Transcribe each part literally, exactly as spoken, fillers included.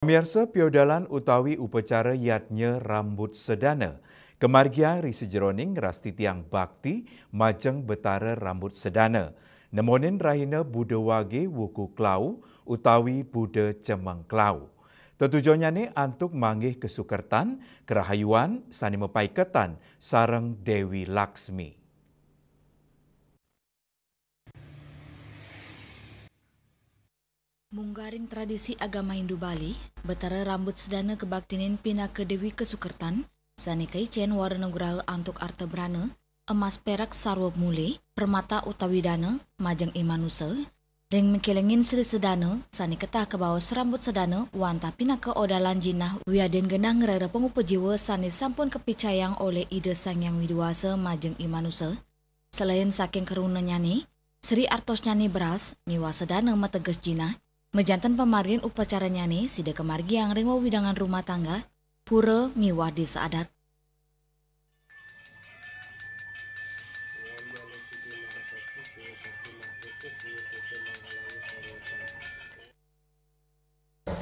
Pamiarsa, piodalan utawi upacara yadnya rambut sedana kamargiang ri sajeroning ngrastitiang bakti majeng Betara Rambut Sedana. Nemonin rahina Buda Wage wuku klau utawi Buda Cemeng Klau. Tetujonnyane antuk manggih kasukertan, karahayuan sane mapaiketan sareng Dewi Laksmi. Munggaring tradisi agama Hindu Bali, Betara Rambut Sedana kabaktinin pinaka Dewi Kasukertan, sane kaicen wara nugraha antuk arta brana, emas perak sarwa mule, permata utawi dana, majeng i manusa, ring mikelengin Sri Sedana, sane ketah kabaos Rambut Sedana, wantah pinaka odalan jinah wiadin genah ngrereh pangupa jiwa sane sampun kapicayang olih Ida Sang Hyang Widi Wasa majeng i manusa, selain saking karunanyane, Sri artosnyane beras miwah sedana mateges jinah, majanten pamargin upacaranyane sida kamargiang ring wewidangan rumah tangga, pura miwah desa adat.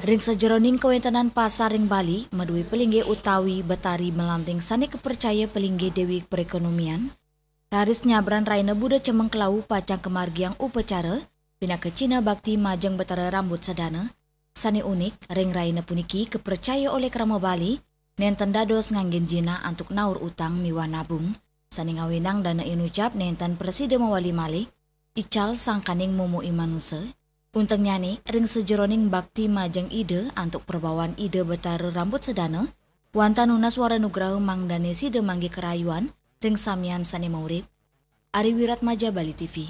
Ring sajeroning kawentenan pasar ring Bali, madue palinggih utawi betari malanting sane kapercaya palinggih Dewi Perekonomian, raris nyabran rahina Buda Cemeng Klau pacang kamargiang upacara, pinaka cinah bakti majeng Betara Rambut Sedana, sane unik ring rahina puniki kapercaya olih krama Bali, nenten dados nganggen jinah antuk naur utang miwah nabung, sane ngawinang dana inucap nenten prasida mawali malih, ical sangkaning momo i manusa. Untengnyane, ring sajeroning bakti majeng Ida antuk prabawan Ida Betara Rambut Sedana, wantah nunas wara nugraha mangdane sida manggih karahayuan ring samian sane maurip. Ari Wiratmaja, Bali T V.